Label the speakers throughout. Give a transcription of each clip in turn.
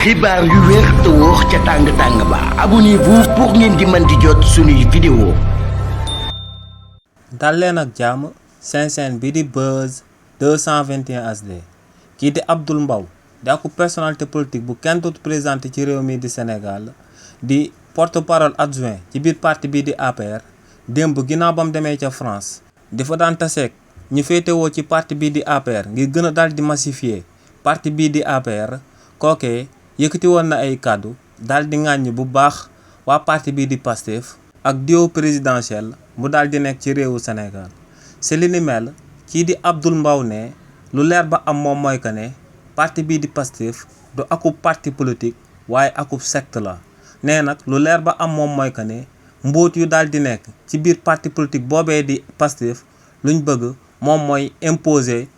Speaker 1: xibaar yu wér te wóor ca tàng ba abonnez-vous pour ngeen di mën di jot suñuy vidéo.
Speaker 2: dal leen ak jàmm seen bi di Buzz 221 HD kii di Abdoul Mbow di ak personnalité politique bu kenn dootu présenté ci réew mi di Sénégal di porte-parole adjoint ci biir parti bii di APR démb ginnaaw ba mu demee ca France di fa daan taseeg ñu féetewoo ci parti bii di APR ngir gën a daal di massifier parti bii di APR kookee yëkkati woon na ay kàddu daal di ŋàññ bu baax waa parti bii di Pastef ak duo présidentiel mu daal di nekk ci réewu Sénégal si li ni mel kii di Abdoul Mbow ne lu leer ba am moom mooy que ne parti bii di Pastef du akub parti politique waaye akub secte la nee nag lu leer ba am moom mooy que ne mbóot yu daal di nekk ci biir parti politique boobee di Pastef luñ bëgg moom mooy imposer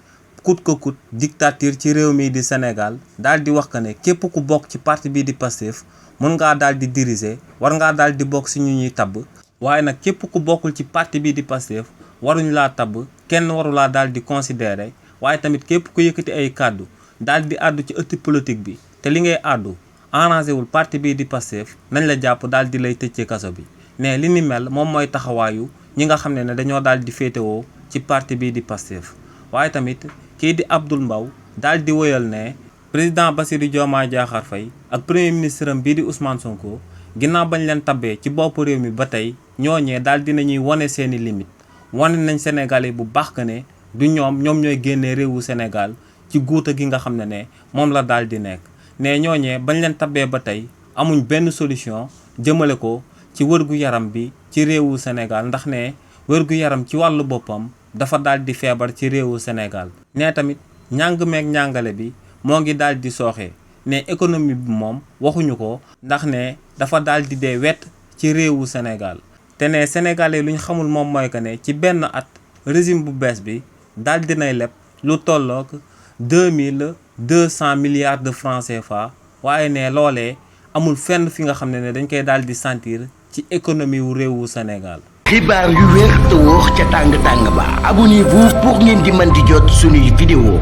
Speaker 2: coûte que coûte dictature ci réew mii di Sénégal daal di wax que ne képp ku bokk ci parti bii di Pastef mën ngaa daal di diriger war ngaa daal di bokk si ñu ñuy tabb waaye nag képp ku bokkul ci parti bii di Pastef waruñ laa tabb kenn warulaa daal di considérer waaye tamit képp ku yëkkati ay kàddu daal di àddu ci ëtt politique bi te li ngay àddu arrangé wul parti bii di Pastef nañ la jàpp daal di lay tëj ci kaso bi ne li ni mel moom mooy taxawaayu ñi nga xam ne dañoo daal di féetewoo ci parti bii di Pastef waaye tamit kii di Abdoul Mbow daal di woyal ne président Bassirou Diomaye Diakhar Faye ak premier ministre am bii di Ousmane Sonko ginnaaw bañ leen tabbee ci bopp réew mi ba tey ñooñee daal dinañuy wane seeni limite wane nañ Sénégalais bu baax que ne du ñoom ñooy génnee réewu Sénégal ci guuta gi nga xam ne moom la daal di nekk ne ñooñee bañ leen tabbee ba tey amuñ benn solution jëmale ko ci wërgu yaram bi ci réewu Sénégal ndax ne wërgu yaram ci wàllu boppam dafa daal di feebar ci réewu Sénégal ne tamit njàng meeg njàngale bi moo ngi daal di sooxe ne économie bi moom waxuñu ko ndax ne dafa daal di dee wet ci réewu Sénégal te ne sénégalais lu ñu xamul moom mooy que ne ci benn at régime bu bees bi daal dinay leb lu tollook 2200 milliards de francs CFA waaye ne loolee amul fenn fi nga xam ne dañ koy daal di sentir ci économie wu réewu Sénégal.
Speaker 1: xibaar yu wér te wóor ca tàng ba abonnez-vous pour ngeen di mën di jot suñuy vidéo.